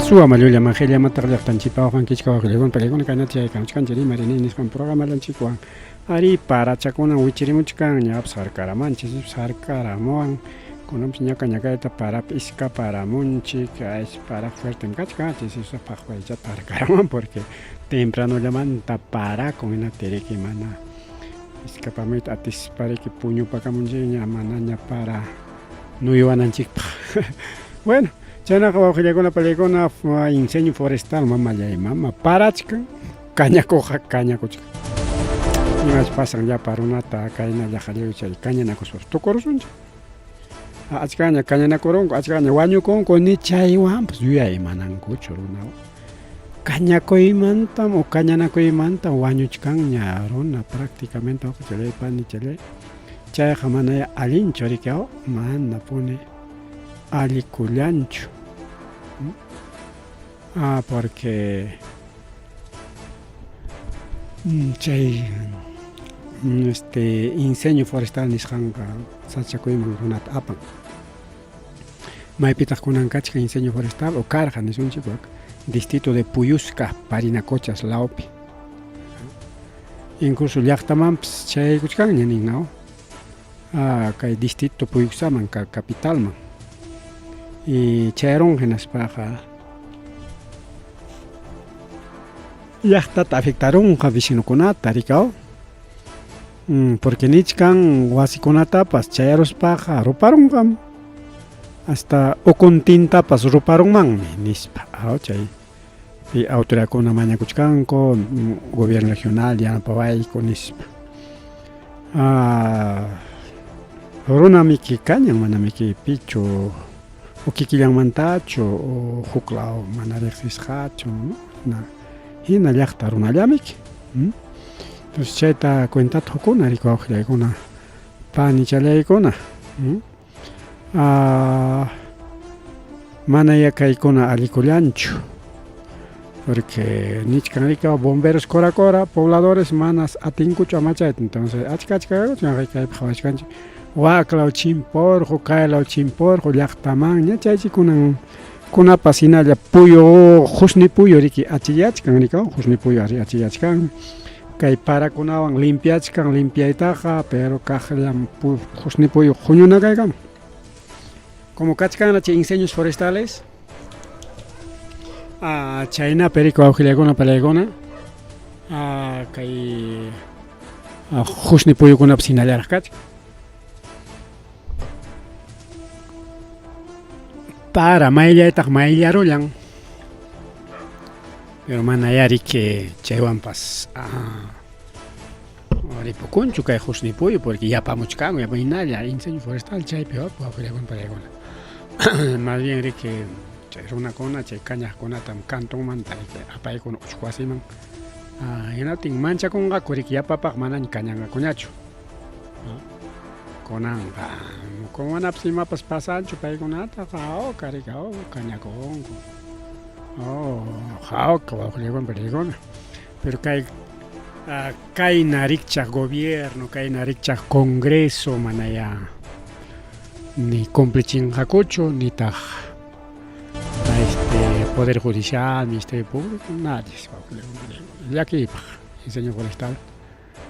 Suwa mallullaman qillamataq llaqtanchikpa waqan kichka waqllakuna paykuna kaynata chaykamuchkanchik rimarini nisqan programalanchikwan ari parachakunan wichirimuchkan ñapas harkaramanchik harkaramuwan kunanpas ñaka ñakayta parapi iskaparamunchik ay para fuertem kachkan chaysi phaqwaychata harkaramuwan porque tempranollamanta parakun hina tiriki mana iskapamuyta atispariki puñupakamunchikña manaña para nuyuwananchikpaq bueno chaynaqa wawqillaykuna pallaykuna incendio forestal mamallay mama parachkan kañakuqqa kañakuchkan imas pasan llapa runata kayna llaqalliw chay kañanakuspas tukurusunchik achkaña kañanakurunku achkaña wañukunku ni chaywanpas yuyaymanankuchu runa kañakuymantam o kañanakuymantam wañuchkanña runa prácticamente wawqichallay panichallay chayqa manaya allinchu riki manapuni allikullanchu ah porque chay este incendio forestal nisqanqa sachakuyman runata apan maypitaq kunan kachkan incendio forestal o karqa nisunchik distrito de Puyusca Parinacochas lawpi incluso llaqtamanpas chayaykuchkanña nin ah, kay distrito Puyucsaman capitalman y chayarun hinaspaqa llaqtata afectarunqa vecinokunata rikaw porque nichkan wasikunatapas chayaruspaqa ruparunqam hasta ukuntintapas ruparunmanmi nispa aw chay pi autoridadkuna mañakuchkanku gobierno regional yanapawayku nispa ah, runamiki kañan manamiki pichu o kikillanmantachu o huk law mana riqsisqachu no hina llaqta runallamiki entonces chayta cuentata hukuna riki wawqillaykuna panichallaykuna ah, manaya kaykuna allikullanchu porque nichkan riki bomberos cora cora pobladores manas atinkuchu amachayta entonces achka achka kaypi qhawachkanchik waklaw chimporqo kaylaw chimporqo llaqtamanña chaychi kunan kunapas hinalla puyu qusni puyu riki achiyachkan riki qusni puyu ari achiyachkan kay parakunawan limpiachkan limpiaytaqa pero kaqllam qusni puyu huñunakaykamun como kachkanra chay incendios forestales ah, chaynapi riki wawqillaykuna palaykuna ah, kay qusni puyukunapas hinallaraq kachkan para mayllaytaq mayllarullan pero manaya riki chaywanpas ah, ripukunchu kay qusni puyu porque yapamuchkanku yapa hinalla incendio forestal chaypi wawqillaykuna palaykuna más bien riki chay runakuna chay kañaqkunatam cantonmanta riki apaykuna uchku wasiman ah, hinaptin manchakunqaku riki yapapaq manaña kañanqakuñachu kunanqa manapas imapas pasanchu paykunataqa hawka riki hawka kañakunku oh hawka wawqillaykuna panallaykuna pero kay ah, kayna rikchaq gobierno kayna rikchaq congreso manaya ni cumplichinqakuchu nitaq este poder judicial ministerio público nadie llakiypaq incendio forestal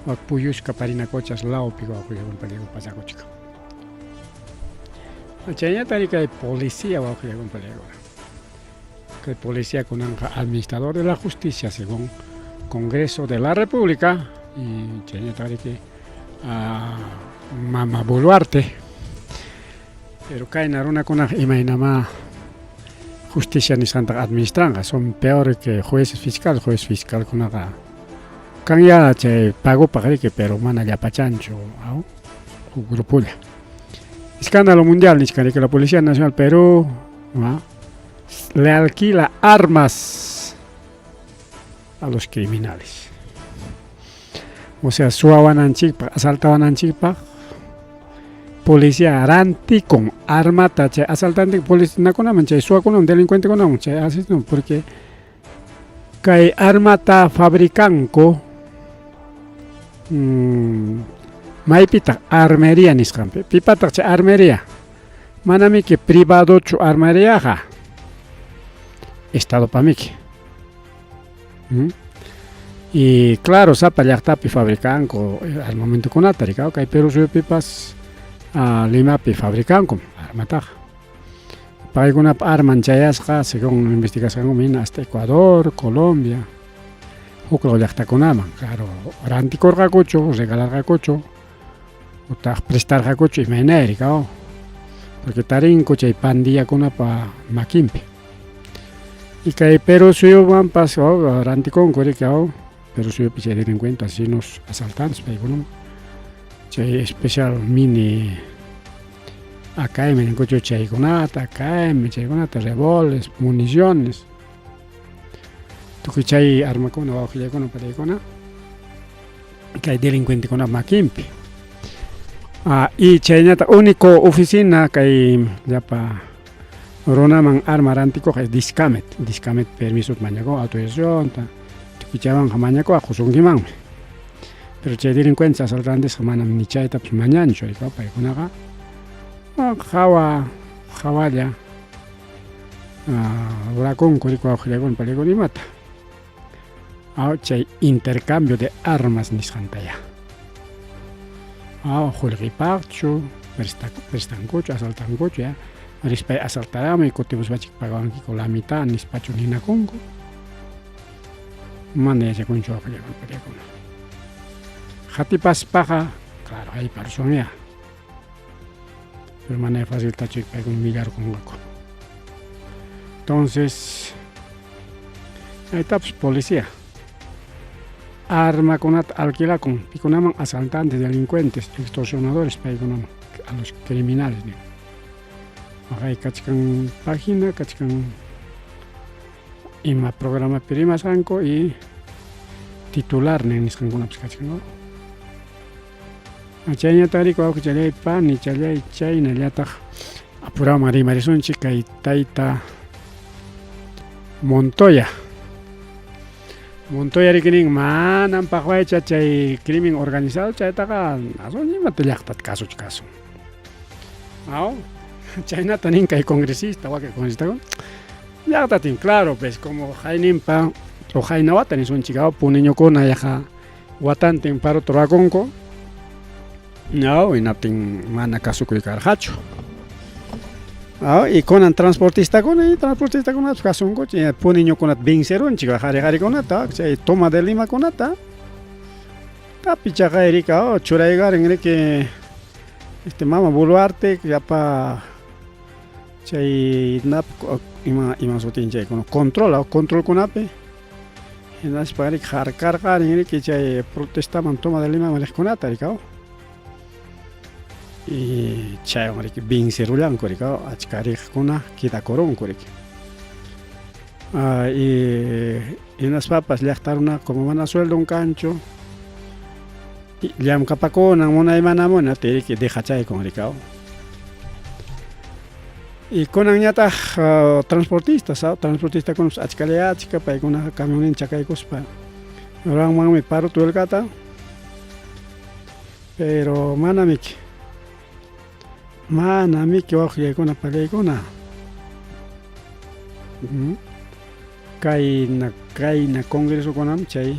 wak Puyushka Parinacochas lawpi wawqillaykuna panallaykuna pasakuchkan chaynata kay policía wawqillaykuna panallaykuna kay policía kunanqa administrador de la justicia según Congreso de la República y chaynata riki mama Boluarte pero kayna runakunaqa imaynamá justicia nisqantaqa administranqa son peor que jueces fiscal juez fiscalkunaqa kanya chay pagopaq riki pero mana llapachanchu aw huk grupolla escándalo mundial nichkan riki la Policía Nacional Perú ¿no? le alquila armas a los criminales o sea suwawananchikpaq asaltawananchikpaq policía rantikun armata chay asaltante policinakunaman chay suwakunaman delincuentekunaman chay asesino porque kay armata fabricanku maypitaq armería nisqanpi pipataq chay armería manamiki privadochu armeriaqa. Estadopamiki. Y claro, sapa llaqtapi fabricanku armamentokunata, rikaw kay Perú suyupipas Limapi fabricankum armataqa. Paykunap arman chayasqa, según investigasqankuman hina, hasta Ecuador, Colombia, huk law llaqtakunaman. Claro, rantikurqakuchu, regalarqakuchu, utaq prestarqakuchu imaynay, rikaw. Porque tarinku chay pandillakunapa makinpi. Y kay Perú suyumanpas oh, rantikunku, rikaw. Perú suyupi chay delincuentes, asesinos, asaltantes, paykunaman. Chay especial mini AKM ninkuchu chaykunata, AKM chaykunata, revoles, municiones. Tukuy chay armakuna, wawqillaykuna, palaykuna, kay delincuentekunap makinpi. Y chaynata único oficina kay llapa runaman arma rantikuq es Discamet. Discamet permiso mañakun, autorizacionta, tukuy chaywanqa mañakuwaq qusunkimanmi. Pero chay delincuentes asaltantesqa manam ni chaytapas mañanchu, rikaw paykunaqa hawa hawalla rurakunku rikuwaq wawqillaykuna palaykuna imata. Chay intercambio de armas nisqantaya. Qullqipaqchu, prestankuchu, asaltankuchu ya. Rispay asaltaramuy kutimuspachik pagawankiku la mitad nispachu ninakunku. Mana yachakunchu wawqillaykuna palaykuna. Qatipaspaqa, claro, hayparusunya. Pero mana faciltachu paykuna millarqunqaku. Entonces, ahí policía. Armakunata alquilakun, pikunaman asaltantes, delincuentes, extorsionadores paykunaman, a los criminales. Hay kachkan página, kachkan ima programapi rimasqanku y titular nisqankunapas kachkan. Chayñataq riku wawqichalay panichalay chaynallataq apuraman rimarisunchik kay tayta Montoya. Montoya riki nin manam paqwaycha chay crimen organizado chaytaqa aswan imata llaqtata kasuchkasun. Aw, chaynata nin kay congresista, wakin congresistakuna. Llaqtatin, claro, pues como hayninpa o haynawata nisunchik, aw, puniñukuna yaqa watantin parota rurakunku. Aw, hinaptin mana kasukuy karqachu. Aw, y kunan transportistakuna y transportistakunapas kasunkuchu, puniñukunata vencerunchik qhari qharikunata, chay toma de Limakunata. Tapi chaqay rika, oh, churaykarin riki este mama Boluarte llapa chay nap ima ima sutin chaykuna control controlkunapi hinaspa riki harkarqarin riki chay protestaman toma de Limaman riqkunata rikaw. Y chaywan riki vencerullanku rikaw achka riqkuna quedakurunku riki. Y hinaspapas llaqta runa como mana sueldon kanchu llamkapakunan munay mana munay riki dejachaykun rikaw. Y kunanñataq transportistas, transportistakunapas achkalla achka paykunaqa camionnin chakaykuspa ruranmanmi parota huelgata, pero manamiki manamiki wawqillaykuna palaykuna. Kayna kayna congresokunam chay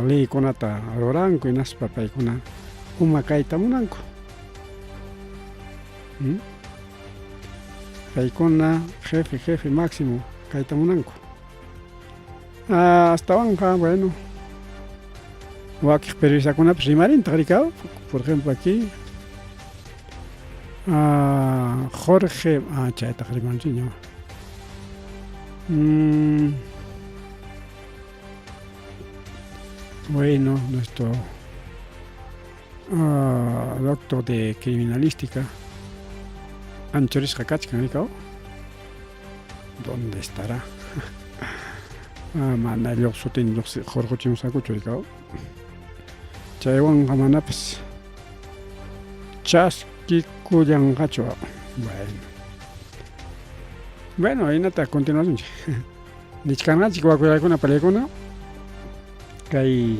leykunata ruranku hinaspa paykuna uma kayta munanku. Paykuna jefe jefe máximo kayta munanku. Astawanqa bueno wakiq periodistakunapas rimarintaq rikaw, por ejemplo aquí Jorge, chaytaq rimanchikña. Bueno, nuestro doctor de criminalística anchurisqa kachkan rikaw. ¿Dónde estará? Mana lluq sutin lluqsi hurquchimusqakuchu rikaw. Chaywanqa manapas chaskikullanqachu. Bueno. Bueno, hinata continuasunchik. Nichkanqanchik wakuyaykuna palaykuna kay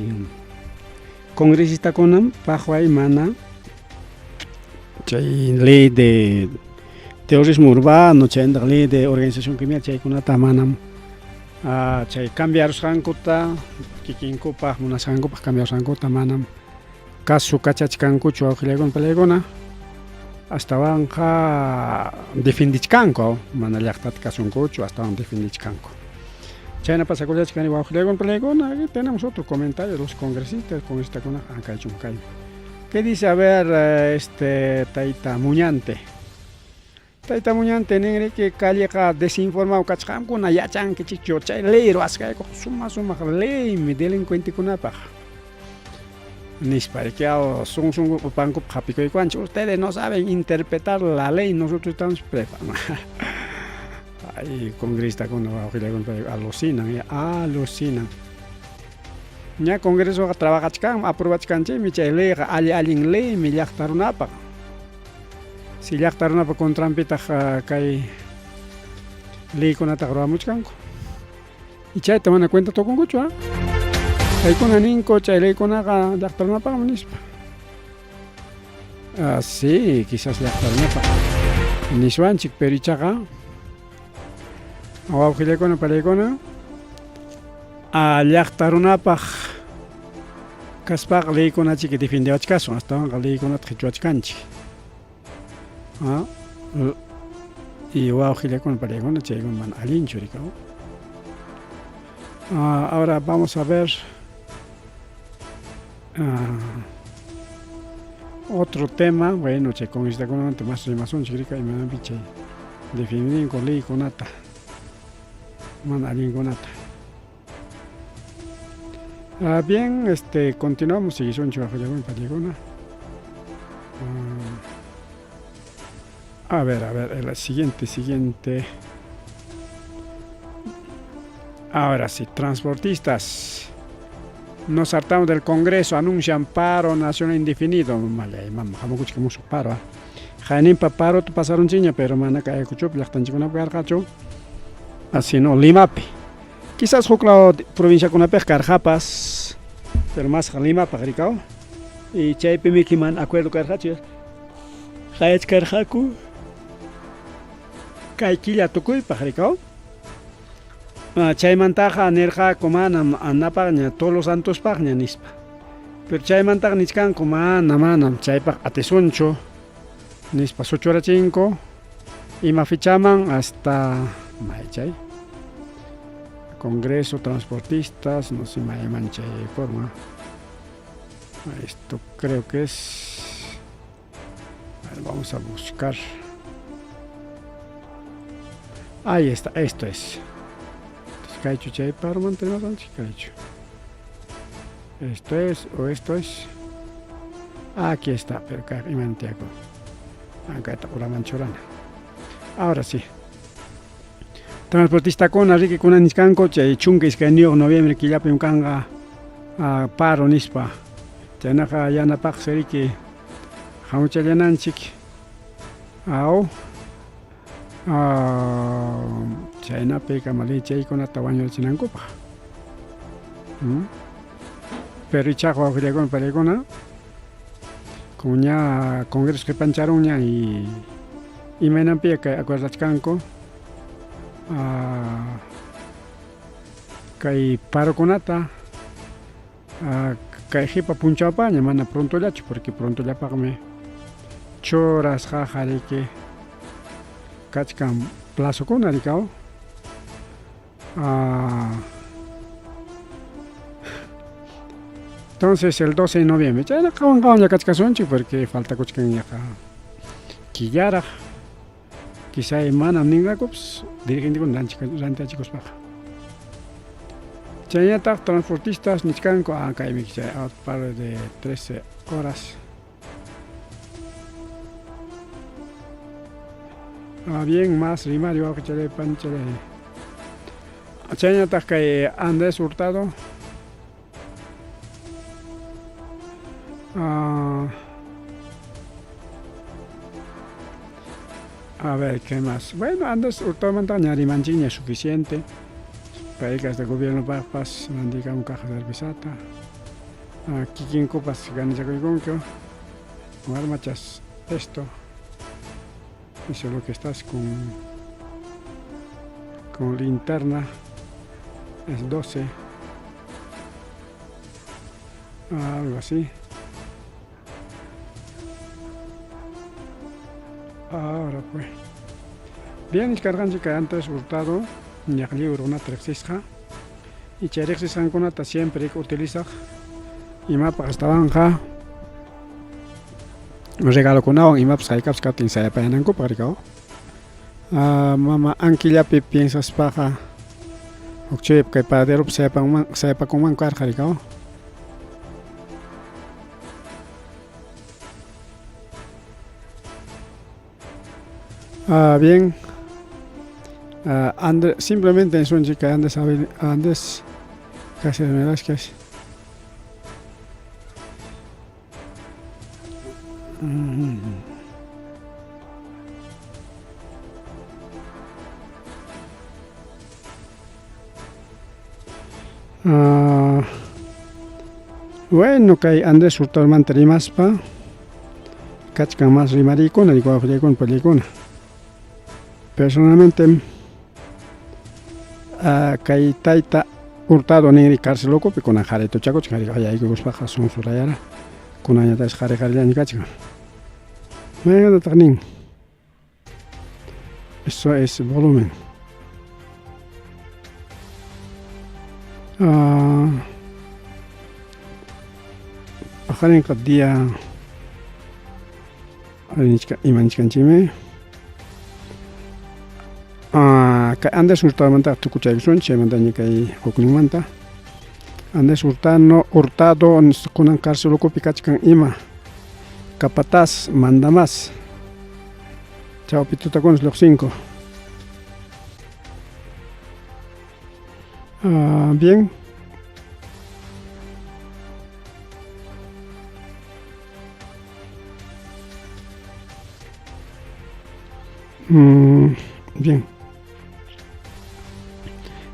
congresistakunam paqway mana chay ley de terrorismo urbano chaynataq ley de organización criminal chaykunata manam chay cambiarusqankuta kikinkupaq munasqankupaq cambiarusqankuta manam kasu kachachkankuchu wawqillaykuna palaykuna astawanqa defendichkanku mana llaqtata kasunkuchu astawan defendichkanku chayna pasakullachkani wawqillaykuna palaykuna aquí tenemos otro comentario de los congresistas congresistakuna ankaychun kaymi ¿Qué dice? A ver, este tayta Muñante. Tayta Muñante ninriki calleqa desinformado kachqamkuna yachankichikchu chay ley ruwasqaykuqa suma sumaq leymi delincuentekunapaq nispa riki sun sun upankupaq hapikuykuwanchik ustedes no saben interpretar la ley nosotros estamos preparados ay congresistakuna wawqillakuna alucinan alucinan ña congresoqa trabajachkanmi aprobachkanchikmi chay leyqa alli allin leymi llaqta runapaq Si llaqta runapa contranpitaq kay leykunataqa ruwamuchkanku. Y chayta mana cuenta tukunkuchu, ¿ah? Paykuna ninku chay leykunaqa llaqta runapaqmi nispa. Ah, sí, quizás llaqta runapaq niswanchik, pero ichaqa wawqillaykuna palaykuna a llaqta runapaq kaspaqa leykunachik defendewachkasun, astawanqa leykunata qichwachkanchik. Ah, y wawqillakuna palaykuna chaykuna mana allinchu rikaw. Ah, ahora vamos a ver otro tema, bueno, chay congresitakunamanta mas rimasunchik rika imananpi chay defendinku leykunata mana allinkunata. Ah, bien, este, continuamos, siguisunchik wawqillakuna palaykuna. Ah, a ver, a ver, el siguiente, siguiente. Ahora sí, transportistas. Nos hartamos del Congreso, anuncian paro nacional indefinido. Malay, mama, hamukuchka musuq paro. Ah. Qayninpa parota pasarunchikña, pero mana kay Ayacuchopi llaqtanchikkunapi karqachu. Así no, Limapi. Quizás huk lado provinciakunapiqa karqapas, pero masqa Limapaq rikaw. Y chaypimiki mana acuerdo karqachu. Qayachkarqaku kay killa tukuypaq rikaw. Chaymantaqa nirqaku manam anapaqña Todos Santospaqña nispa. Pero chaymantaqa nichkanku mana manam chaypaq atisunchu nispa suchurachinku ima fechaman hasta maychay Congreso Transportistas no sé mayman chay forma. Esto creo que es. A ver, vamos a buscar. Ahí está, esto es. Entonces, kaychu chay paromanta rimasunchik kaychu. Esto es o esto es. Aquí está, pero kay iman tiyakun. Ankayta uraman churana. Ahora sí. Transportistakuna riki kunan nichkanku chay 12 noviembre killapim kanqa paro nispa. Chaynaqa yanapaqsi riki hamuchallananchik aw chaynapi kamali chaykunata wañurachinankupaq. Pero ichaqa wawqillaykuna palaykuna como ña Congreso qipancharunña y imaynanpiya kay acuerdachkanku kay parokunata kay qipa punchawpaña mana prontollachu porque prontollapaqmi churasqaqa riki kachkan plazokuna rikaw. Entonces el 12 de noviembre chayna qawan qawanlla kachkasunchik porque faltakuchkan yaqa killaraq quizá manam ninqakupas dirigentekuna rantiachikuspaqa. Chaynataq transportistas nichkanku kaymi chay paro de 13 horas. Bien, más rimari wawqichalay panichalay. Chaynataq kay Andrés Hurtado. A ver, ¿qué más? Bueno, Andrés Hurtado ña rimanchikña suficiente. Payqa hasta gobierno paqpas rantikamun caja cervezata. Kikinkupas ganachakuykunku. Warmachas esto. Eso es lo que estás con, con linterna. Es 12. Algo así. Ahora pues. Bien, carganchik antes Hurtado, ñaqlliw runata riqsisqa. Y chay riqsisqankunata siempre utilizaq imapaq astawanqa regalokunawan imapas haykapas kaptin sayapayanankupaq rikaw. Mama ankillapi piensaspaqa huk chay kay paraderopi sayapanman sayapakunman karqa rikaw. Ah, bien. Ah, Andre, simplemente en sunchik kay Andrés Andrés Cáceres Velázquez. Ah, bueno, kay Andrés Hurtadomanta rimaspa kachkan mas rimariykuna, wawqillaykuna, pallaykuna. Personalmente kay tayta Hurtado ninri cárcel ukupi kunan qarituchakuchkan ayaykukuspaqa sunsurayara kunanñataqsi qari qarillaña kachkan. Mayqintataq nin? Eso es volumen. Paqarinqa día ima nichkanchikmi kay Andrés Hurtadomantaqa tukuchaykusunchik chaymantaña kay hukninmanta. Andrés Hurtano Hurtado kunan cárcel ukupi kachkan ima capataz manda más chawpi tutakunas lluqsinku. Bien. Bien.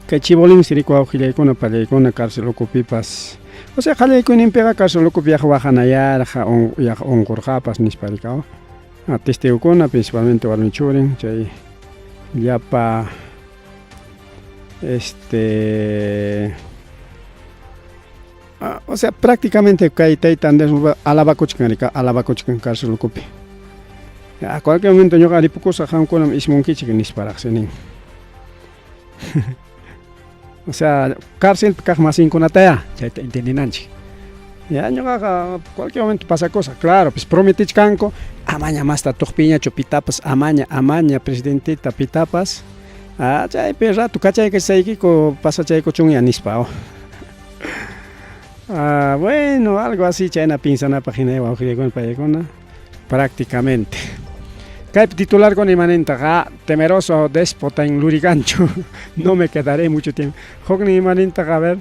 Kay chibolin siriku wawqillaykuna pallaykuna cárcel ukupipas. O sea, qallaykuninpiqa cárcel ukupi yaqa waqanayarqa yaqa unqurqapas nispa rikaw. Testigokuna principalmente warmi churin chay llapa este o sea, prácticamente kay tayta Andrés alabakuchkan rika, alabakuchkan cárcel ukupi. A cualquier momento ñuqa ripukusaq qamkunam ismunkichik nisparaqsi nin. O sea, cárcelpi kaq masinkunataya chayta entendinanchik. Ya ñuqaqa cualquier momento pasakusaq, claro, pues prometichkanku amaña masta tuqpiñachu pitapas, amaña, amaña presidentita pitapas, chaypi rato kachaykachaykiku pasachaykuchunña nispa. Bueno, algo así chayna pinsanapaq hina wawqillaykuna paykuna prácticamente. Kaypi titular con imanintaqa temeroso déspota en Lurigancho. No me quedaré mucho tiempo. Huknin imanintaqa, a ver,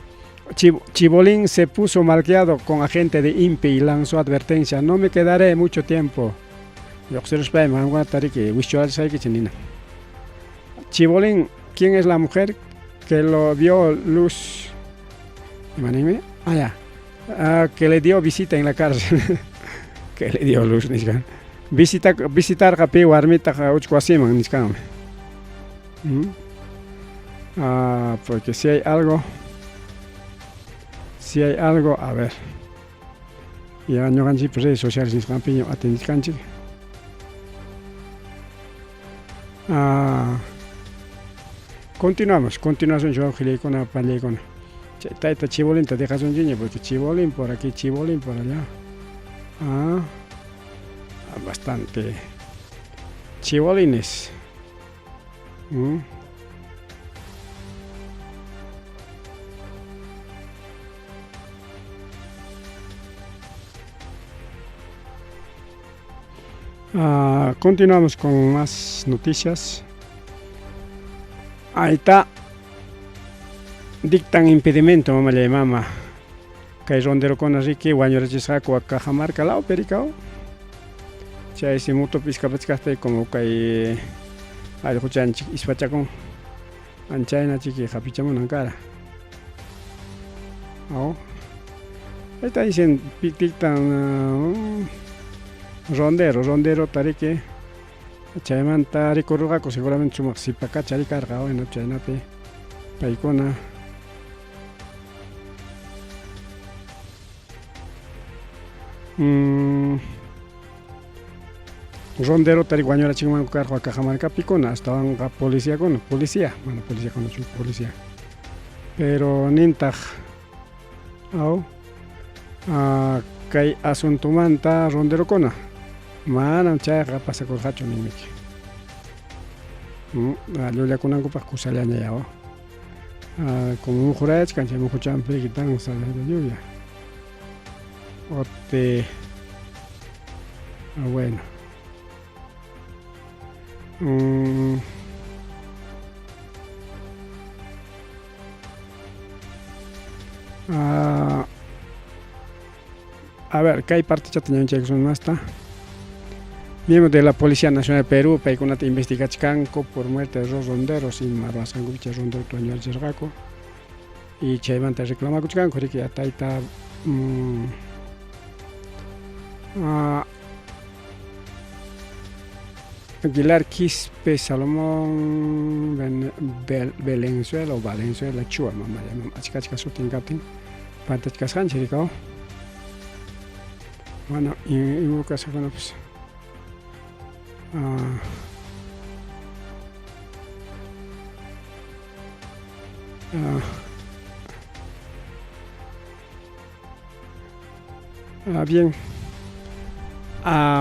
Chibolín se puso malcriado con agente de INPE y lanzó advertencia: no me quedaré mucho tiempo. Lluqsiruspaymi qamkunata riki wischurachisqaykichik nina. Chibolín, ¿quién es la mujer que lo vio luz? Imaninmi? Ah, ya. Que le dio visita en la cárcel. Que le dio luz, nichkan. Visita, visitarqa pi warmitaq uchku wasiman nichkanmi. Porque si hay algo, si hay algo, a ver. Ya ñuqanchikpa redes sociales nisqanpiña atendichkanchik. Continuamos, continuación wawqillaykuna, pallaykuna. Chay tayta chibolinta dejasunchikña porque chibolín por aquí, chibolín por allá. Bastante chibolines. Continuamos con más noticias. Ahí está. Dictan impedimento, mamá le mama. Kay ronderokuna riki wañurachisqaku Cajamarca lawpi rikaw. Chaysi motopi iskapachkaqtay como kay allquchanchik ispachakun. Anchayna chiki hapichamunan kara. Oh. Ahí está dicen dictan rondero, rondero tariki. Chaymanta rikururqaku seguramente sumaq sipakachari karqa, bueno, chaynapi paykuna ronderota wañurachinmanku karqa Cajamarcapikuna, astawanqa policiakuna, policía, mana policiakunachu, policía. Pero nintaq aw kay asuntomanta ronderokuna manam chayqa pasakurqachu ninmiki. Llullakunankupaq kusallaña yaw. Como muhurayachkan chay muhuchanpi danza de la lluvia. Ote bueno. A ver, kay partechata ñawinchaykusun masta. Miembros de la Policía Nacional de Perú paykunata investigachkanku por muerte de dos ronderos ima ruwasqankupi chay ronderota wañurachirqaku y chaymanta reclamakuchkanku riki tayta Aguilar Quispe Salomón Valenzuela o Valenzuela Chua mama achka achka sutin kaptin pantachkasqanchik rikaw. Bueno, ima kasqakunapas bien.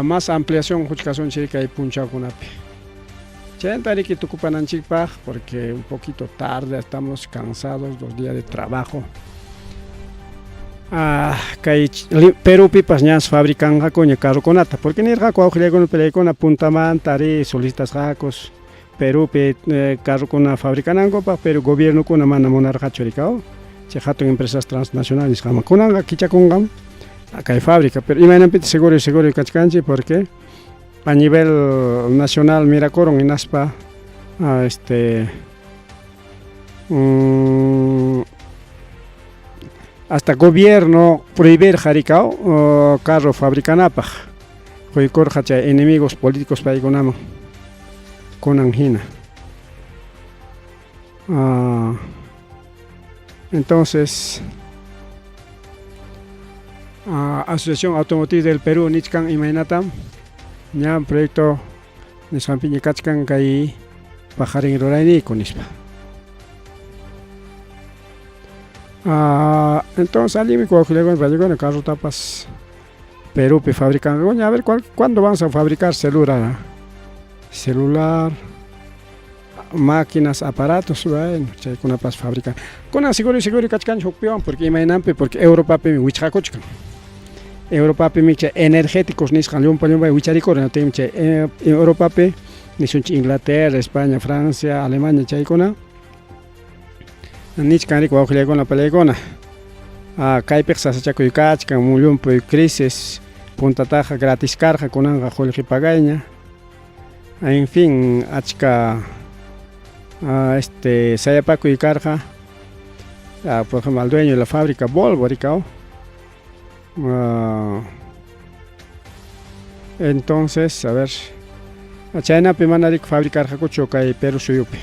Más ampliación huchkasunchik kay punchawkunapi. Chaymanta riki tukupananchikpaq porque un poquito tarde, estamos cansados, 2 días de trabajo. Kay Perupipas ñas fabricanqakuña carrokunata, porque nirqaku awqillaykuna peleaykuna puntamanta ari solicitasqakus Perupi carrokuna fabricanankupaq, pero gobiernokuna mana munarqachu rikaw chay hatun empresas transnacionales nisqaman. Kunanqa kichakunqam kay fábrica, pero imaynanpitaq seguro seguro kachkanchik porque a nivel nacional mirakurun hinaspa hasta gobierno prohibirqa rikaw carro fabricanapaq quykurqa chay enemigos políticos paykunaman kunan hina. Entonces Asociación Automotriz del Perú nichkan imaynatam ña proyecto nisqanpiña kachkan kay paqarin rurayniyku nispa. Entonces allinmi wawqillaykuna paykuna carrotapas Perupi fabricanqakuña. A ver cuándo vamos a fabricar celular, celular, máquinas, aparatos, bueno, chaykunapas fabrican. Kunan seguro seguro kachkanchik hukpiwan porque imaynanpi porque Europapimi wichqakuchkan. Europapimi chay energéticos nisqan llumpa llumpay wicharikuran, chay Europapi nisunchik Inglaterra, España, Francia, Alemania chaykuna nichkan riki wawqillaykuna palaykuna. Kaypiqa sasachakuy kachkan, llumpay crisis, puntataqa gratis karqa, kunanqa qullqi pagayña. En fin, achka sayapakuy karqa. Por ejemplo, al dueño de la fábrica Volvo rikaw. Entonces, a ver, chaynapi mana riki fabricarqakuchu kay Perú suyupi.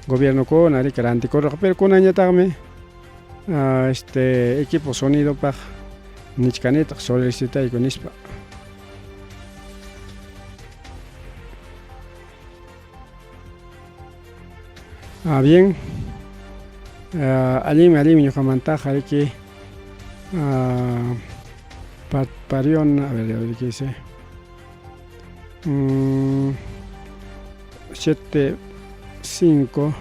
Gobiernokuna riki rantikurqa, pero kunanñataqmi equipo sonidopaq nichkanitaq solicitayku nispa. Bien. Allinmi, allinmi ñuqamantaqa riki parión, a ver, ¿qué dice? 7, 5.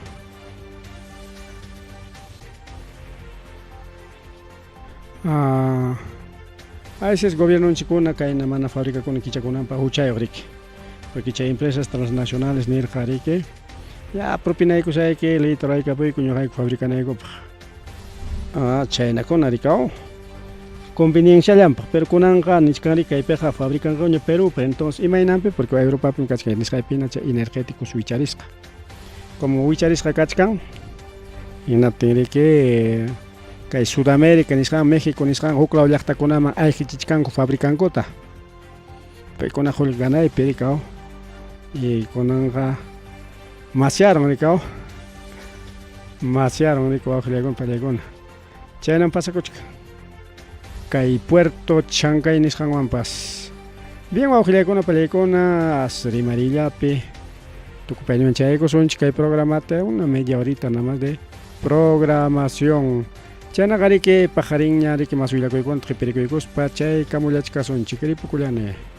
A veces gobiernonchikkuna kayna mana fabricakuna kichakunanpaq huchayuq riki. Porque chay empresas transnacionales nirqa riki, ya propinaykusayki, leyta ruraykapuyku ñuqayku fabricanaykupaq. Chaynakuna rikaw. Convenienciallanpaq, pero kunanqa nichkan riki kaypiqa fabricanqakuña Perúpi, entonces imaynanpi porque Europapim kachkan nisqaypina chay energéticos wicharisqa. Como wicharisqa kachkan, hinaptin riki kay Sudamérica nisqan, México nisqan huklaw llaqtakunaman ayqichichkanku fabricankuta. Paykuna qullqi ganaypi rikaw. Y kunanqa masyarun rikaw. Masyarun rikaw wawqillaykuna pallaykuna. Chaynam pasakuchkan. Kay Puerto Chancay nisqanwanpas. Bien wawqillaykuna pallaykuna as rimarillapi tukupayniman chayaykusunchik kay programata una media horita nada más de programación. Chaynaqa riki paqarinña riki mas willakuykunata qipirikuykuspa chaykamullachkasunchik ripukullani.